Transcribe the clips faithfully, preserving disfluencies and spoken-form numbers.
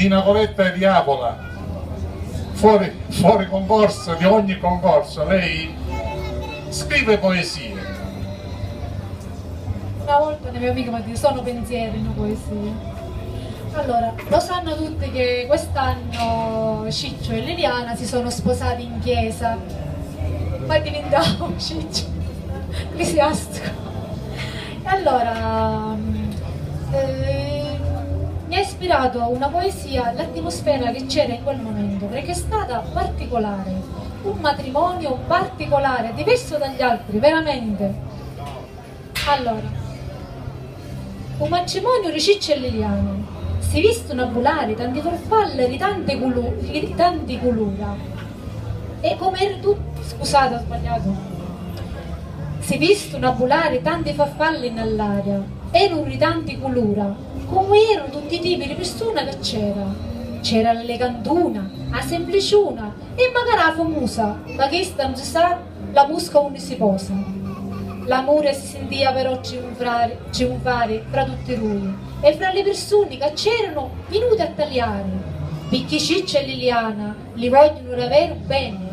Di Nicoletta Diavola, fuori, fuori concorso, di ogni concorso, lei scrive poesie. Una volta una mia amica mi ha detto: "Sono pensieri, no poesie." Allora, lo sanno tutti che quest'anno Ciccio e Liliana si sono sposati in chiesa. Poi diventavo Ciccio, ecclesiastico. E allora, mm, eh, mi ha ispirato una poesia, l'atmosfera che c'era in quel momento, perché è stata particolare, un matrimonio particolare, diverso dagli altri, veramente. Allora, u matrimoniu ri Cicci e Liliana, si vistunu a bulari tanti farfalli ri tanti culu-, ri tanti culura. E com'eru tu-, scusate, ho sbagliato. Si vistunu a bulari tanti farfalli nna l'aria, eru ri tanti culura, comu eru tutti i tipi di pirsuna che c'era. C'era l'elegantuna, a simpliciuna e magari a famusa, ma chista non si sa la musca unni si posa. L'amuri si sintia però triunfari, triunfari fra tutti dui e fra li pirsuni ca c'eranu vinuti a taliari, picchì Ciccia e Liliana li vogliunu daveru beni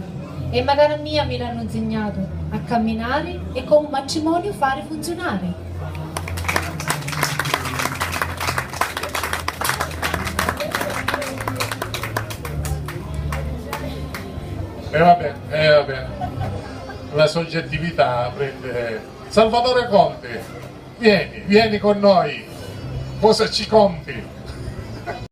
e macari a mia mi l'hannu nzignatu a camminari e comu matrimoniu fari funziunari. E vabbè, e vabbè, la soggettività prende. Salvatore Conti, vieni, vieni con noi. Cosa ci conti?